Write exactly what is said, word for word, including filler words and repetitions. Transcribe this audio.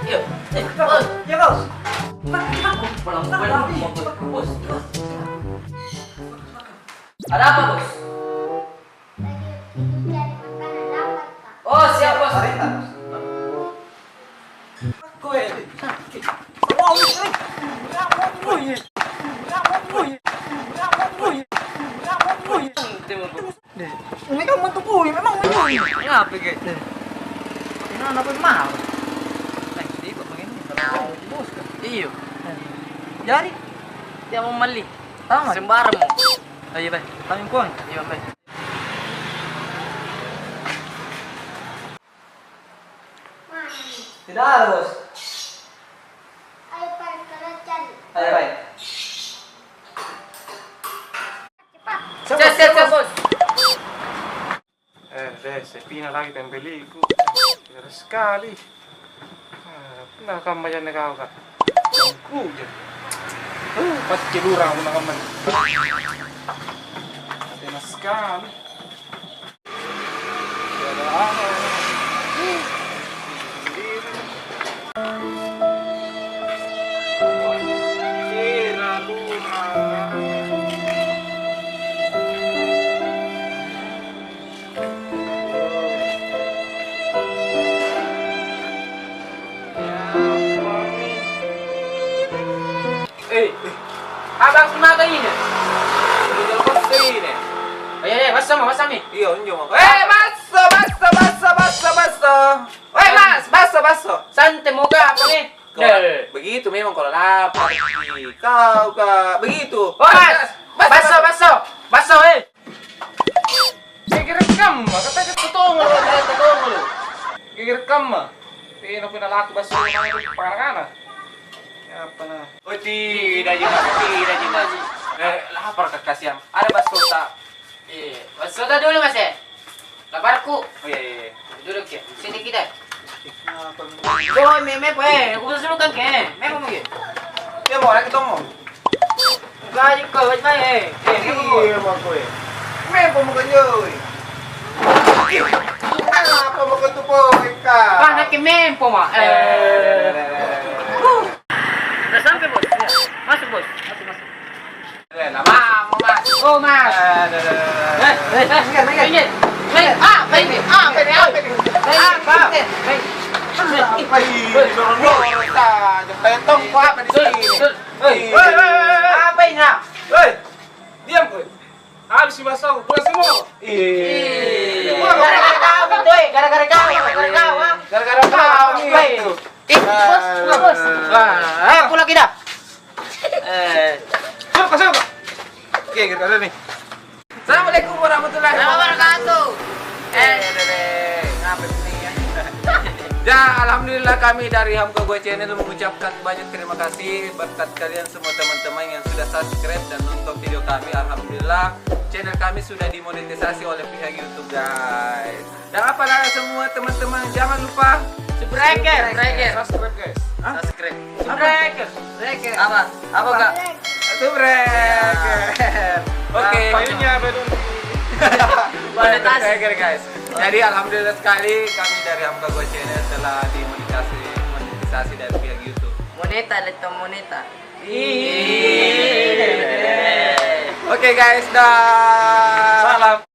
Iya, eh, Bos. Iya, Bos. Bos, Bos. Ada apa, Bos? Oh, siap, Bos. Perintah, Bos. Deh, umi kamu tuh kui, memang menyui. Kenapa, Ge? Deh. Kenapa, Bos? Mahal. Eh, sibuk begini. Kalau bos kan? Iyo. Eh. Jadi? Dia mau mali. Tahu, Mas? Sembarang mau. Oh, iya, Bang. Tahu yang kuang? Iya, Bang. Tidak ada, Bos. Ayo, Pak, kerja. Ayo, baik. Siap, siap, siap, Bos. Eh, deh, sepina lagi pembeliku. Beres sekali. Ah, nah, kamma janne kau, Kak. Kuja. Eh, pasti lurang aku nakamma. Enak sekali. Tiada apa. Sendiri. Kira lurang. Eh, eh. Abang si mata ini. Ini bos ini. Ayo deh, basso mo, basso mi. Iya, unjo mo. Eh, basso, basso, basso, basso, basso. Weh, Mas, basso, basso. Sante muka apa nih? Kau, begitu memang kalau lapar. Kau, Kak, begitu. Oh, Mas, basso, basso. Basso, eh. Geger kamma, kata ke tutong lo, kata tutong lo. Geger kamma. Tena pina laku basso, mana itu, pangan-pangan. Apa nah? Oh, tidak, Ji, Mas, tidak, Ji, Mas. Eh, lapar, Kak, kasihan. Ada basso tak? Iya, basso tak dulu, Mas, ya? Laparku. Oh, iya, iya, iya. Duduk, ya. Sini kita. Kenapa? Coba, me-, me-, eh, aku suruh kan, ke. Memang mungkin. Iya, mau lagi, Tomo. Gaji kau, gaji kau, eh. Eh, mempo mo. Iya, Bang, kowe. Mempo mo, Kak, yoi. Ih, kenapa mo kau tu, Boy, Kak? Kan, nakke mempo, Mak. Eh. Eh. Udah sampai, Bos? Iya. Masuk, Bos. Masuk, masuk. Eh, lama, Mas. Oh, Mas. Eh, dah, dah, dah, dah. Eh, eh, eh, minggir, minggir. Minggir. Eh, apa ini? Apa ini? Apa ini? Apa? Eh, eh. Apa ini? Dorong-dorong saja. Kayak tongkok apa di sini? Hei, hei, hei, hei. Apa ini, ah? Hei, diam kowe. Habis si Mas, pulang semua. Ih. Gara-gara kau, betul, eh. Gara-gara kau, gara-gara kau, ah. Gara-gara kau, gitu. Ih, bos, bos. Wah, ah, pulang kita. Eh. Siapa, siapa? Oke, gara-gara nih. Assalamualaikum warahmatullahi wabarakatuh. Eh, deh, deh, deh. Ngapa sih, ya? Ya, alhamdulillah, kami dari Hamka Gue Channel mengucapkan banyak terima kasih berkat kalian semua, teman-teman yang sudah subscribe dan nonton video kami. Alhamdulillah, channel kami sudah dimonetisasi oleh pihak YouTube, guys. Dan apa lagi semua, teman-teman, jangan lupa subscribe, subscribe, guys. Hah? Subscribe. Apa? Subscribe. Apa? Apa, Kak? Subscribe. Oke. Apa ini, apa itu? Monetize. Oke, guys. Jadi, alhamdulillah sekali, kami dari Hamka Gue Channel telah dimonetisasi, monetisasi dari pihak YouTube. Moneta, leto moneta. Oke, guys, dah. Salam.